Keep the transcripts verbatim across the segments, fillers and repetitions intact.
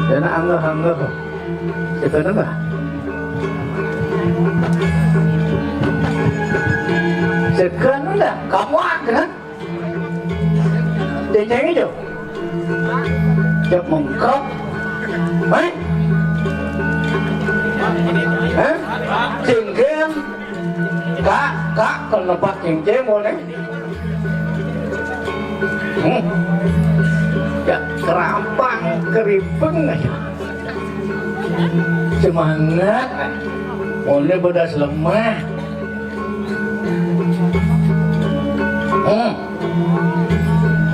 Dana angeh-angeh. Itu nama? Sekarang dah, kamu akan. Cengceng itu. Cek mengkap. Hei? Hah? Cengceng. Kak, kak, kenapa cengceng boleh? Hmm. Ya, kerampang, keripeng aja. Semangat. Boleh bedas lemah. Hmm.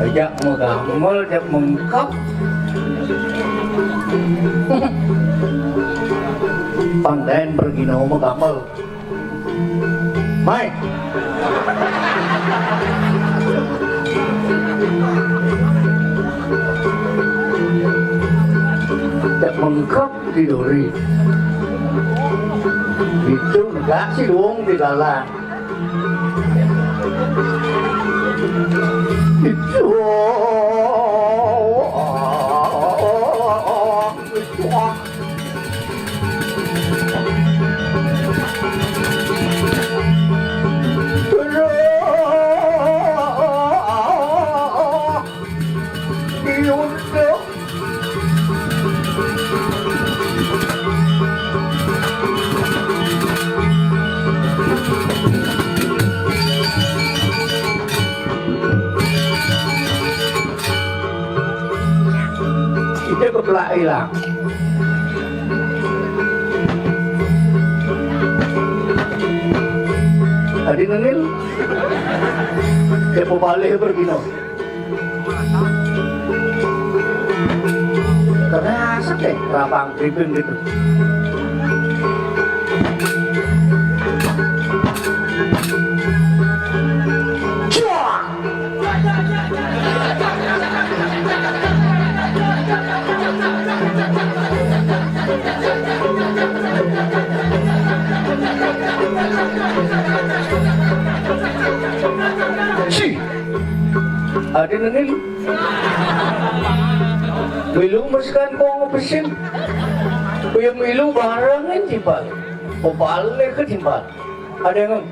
Ajak mau gamel, ajak mengkap. Pandain pergi nau mau gamel. Mai. Ajak mengkap di duri. Itu enggak sih wong di dalam. Ide keplak ilang. Adi nengil. Dia mau balik pergi no. Kerasa deh, rabang ribin gitu. Cuak! Cih! Ada nengil. Milu masikan kong pesin. Kuya milu barangan timbal. Pabalik ke timbal. Ada yang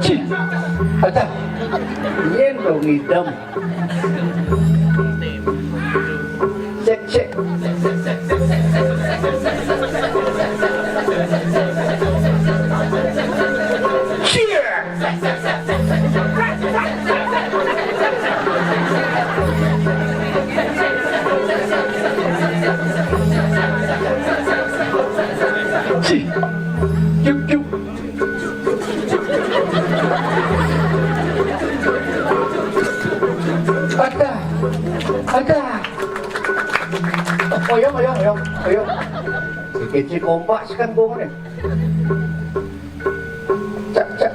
Cih, ada. Yen dong idem. Cek, cek. Cheer. Cih. Cuk, cuk. Ada. Ada. Oyong, oyong, oyong, oyong. Kecil kompak sekarang gua nih. Cak, cak.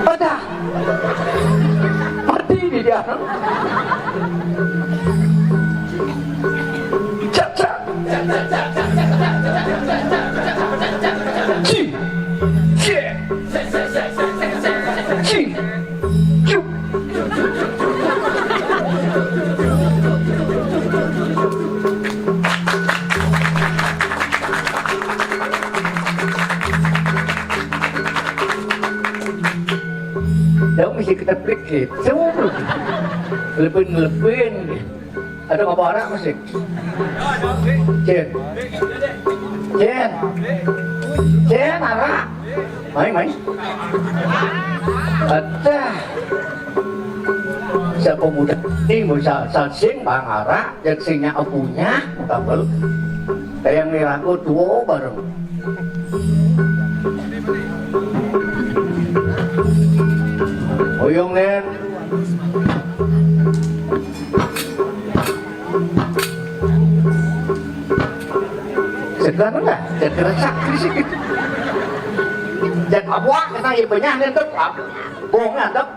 Ada. Mati di dia. Cak, Dong mesti kita pikir, coba lebih-lebih. Ada apa arak masih? Cen. Cen. Cen, arak. Mai, mai. Ada. Siapa muda ini mau sa-, sasing bang arak, yang singnya abunya, kabel. Kayak ngirango dua bareng. Oyong, Nen. Segan enggak? Cek kerasak di sini. Cek apa? Kena ibunya nih tuh. Bohong tuh.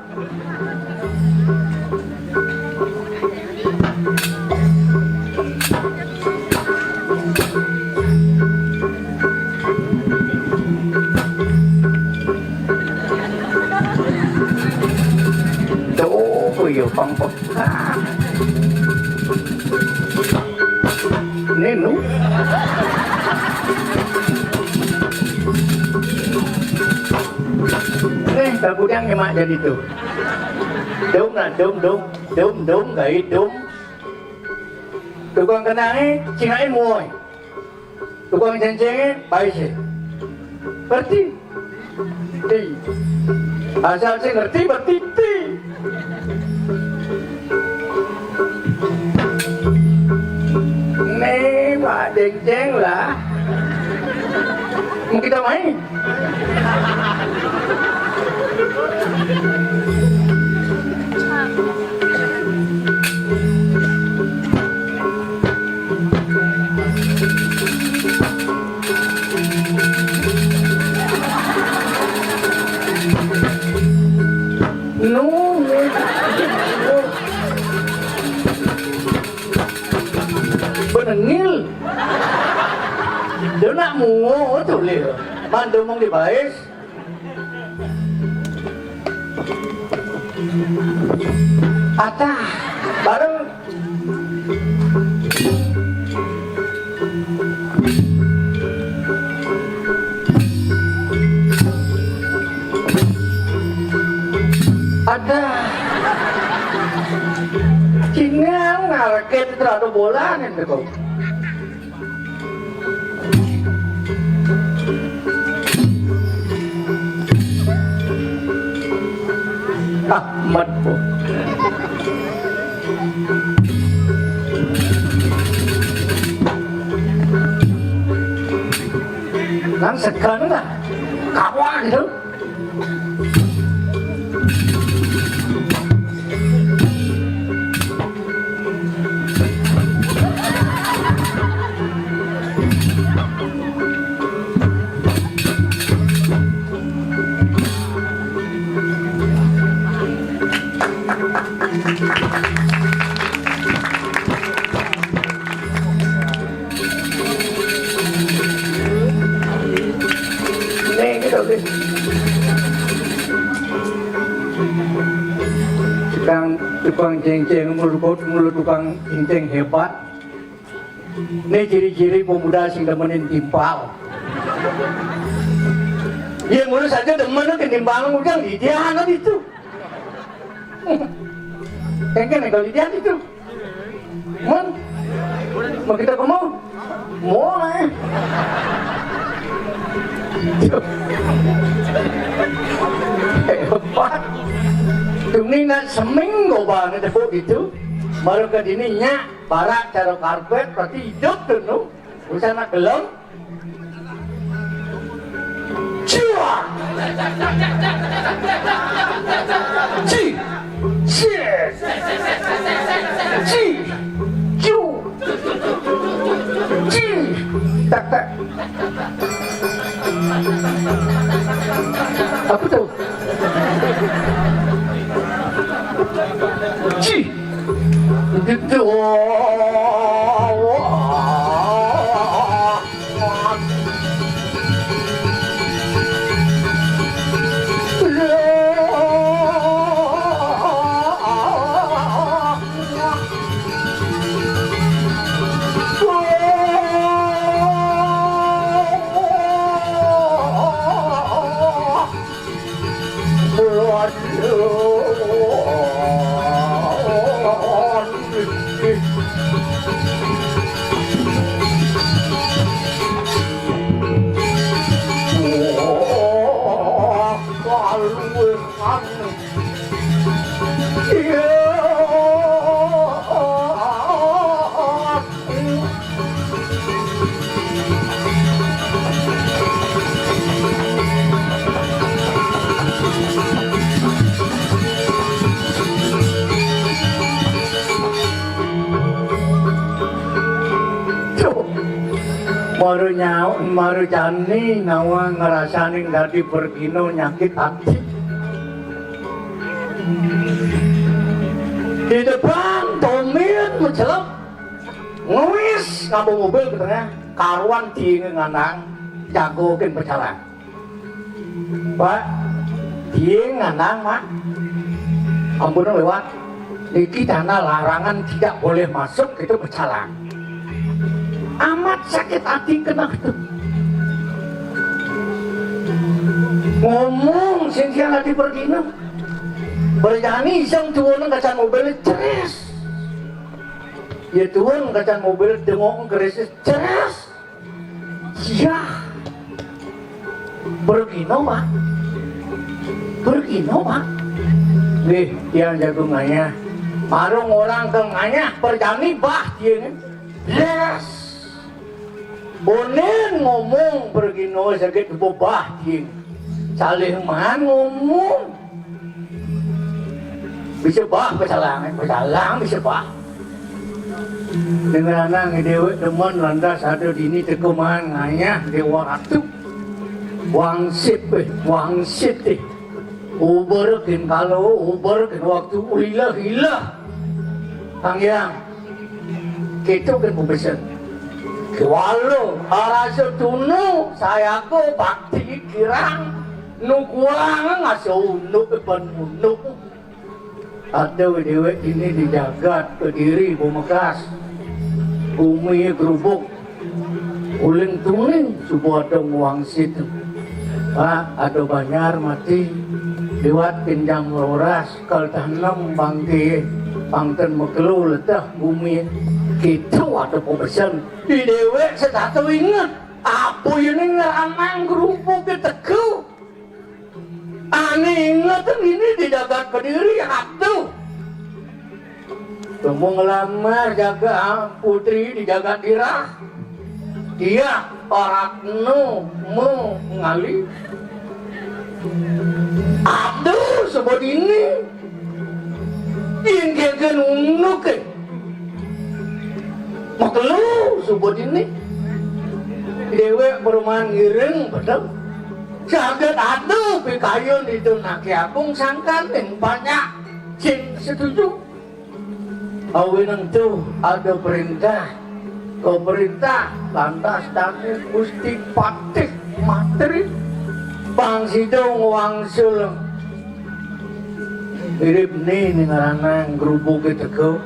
Tuh, yo pang peka. Nenu. Nih, tak budang nyemak jadi tuh. Dum lah, dum, dum, dum, dum, gawe dum. Tukang kenange, cingake muoy. Tukang cencenge, baise. Ngerti? Ti. Asal sing ngerti, berarti ti. Nih, Pak Cenceng lah. Mau kita main? Nuh. Benengil. Dia nak muo tuh, Lil. Mandumong di bais. Atah, bareng. Ada. Cingau ngareket terlalu bola nih kok. Ahmad po. Nang segan lah. Kawa gitu. Nih, gitu, nih. Tukang, tukang cengceng, mulut, mulut tukang cengceng hebat. Nih ciri-ciri pemuda sing demenin timpal. Ya, ngurus aja demen ke timpal, udah, dia anak itu. Kengken kalau dia itu. Mon, mau kita ke mall? Mall, eh. Hebat. Tuni nak seminggu banget tepuk gitu. Baru ke dininya, barak cara karpet, berarti hidup tuh, no. Usah nak gelem. Cuak. Ci. Cie. Ci. Cu. Ci. Tak, tak. Apa tu? Ci. Gitu. Mara nyau, mara jani nawang ngrasaning dadi pergina nyakit ati. Di depan tombin mecelep. Ngwis ngaba mobil ke tengah, karuan tiing ngandang, jago ken pecalang. Pak, tiing ngandang, Pak. Ampun lewat. Niki tanah larangan, tidak boleh masuk, itu pecalang. Amat sakit ati kena itu. Ngomong sing siang ati pergina. Berjani iseng tuun kacan mobil ceres. Ya tuun kacan mobil dengok keresis ceres. Yah. Pergina, Pak. Pergina, Pak. Nggih, tiang jago ngayah. Marung orang ke ngayah, perjani bah tiang. Yes. Bonen ngomong pergina sakit bebah tiang. Salih man ngomong. Bisa bah pecalang, pecalang bisa bah. Dengan anak dewek demen lantas ada dini teka man ngayah dewa ratu. Wangsit, eh, wangsit, eh. Uber kin kalau, uber kin waktu, ulilah, ilah. Tanggiang. Kita kin pemesen. Kewalo, arasa tunu, sayaga bakti kirang, nukuang ngasa unduk, ban unduk. Ada dewek ini di jagat Kediri, Bomekas, bumi gerubuk, uling tuning, suba ada wangsit. Pak, ada banjar mati, liwat pinjam roras, kal tanem bangke, pangten makelo leteh bumi. Kita ada pemesen. Di dewek setatu inget, apa ini ngeranang gerubuk teka. Ane inget ini di jagat Kediri, aduh. Temu ngelamar jaga putri di jagat Dirah. Iya, paratno mengali. Aduh, sebut ini. Yen kegen unduk, eh. Makelo, sebut ini. Dewek perumahan ngiring, betul. Jagat aduh, pikayun itu nake agung sangkan, yang banyak sing setuju. Awinan tu ada perintah. Kau perintah, lantas dane Gusti Patih Matri. Bang sida ngwangsul. Mirip ni ning aranang grubuke teka.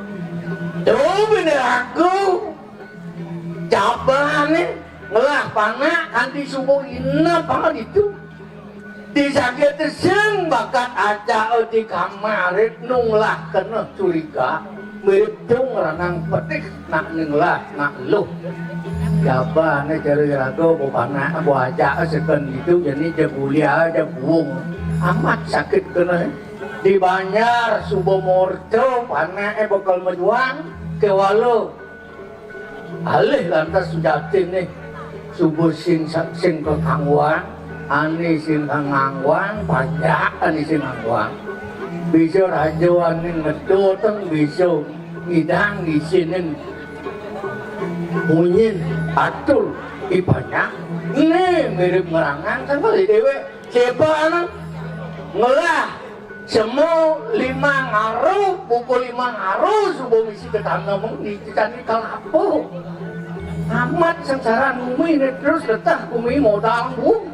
Tuh bine aku. Jabane ngelah panak kanti subuh inep apa ditu. Di sagete sing bakat acake di kamare nunglah kena curiga, mirip cung ranang petih nak ninglah nak luh. Jabane jari raga bo panak bo acake seken ditu, jani jagulia jaguung. Amat sakit kena. Di banjar suba morta panake bakal majuang kewala. Alih lantas sujatine suba sing sing kangguan, ane sing kangguan, pajak ane sing kangguan. Bisa raja ane ngedoteng, bisa ngidang isinin munyin atur ipajak. Ne mirip ngerangan kan kali dewek. Siapa anak? Ngelah. Semu lima ngaru, pukul lima ngaru, subuh misi ke tanah mung di candi kelapa. Amat sengsara bumi ini terus letah bumi modal bu.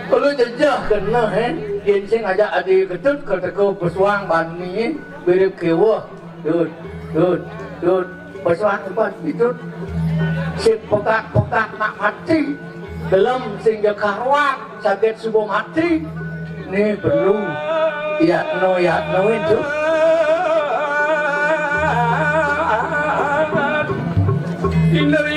Kalau jejah kena, eh, ginseng aja adi ketut, keteko pesuang bani, mirip kewah. Dut, dut, dut. Pesuan tempat itu. Sing pekat-pekat nak mati. Gelem sing jekaruan, sakit subuh mati. Ni perlu. Yatno, yatno itu. Indra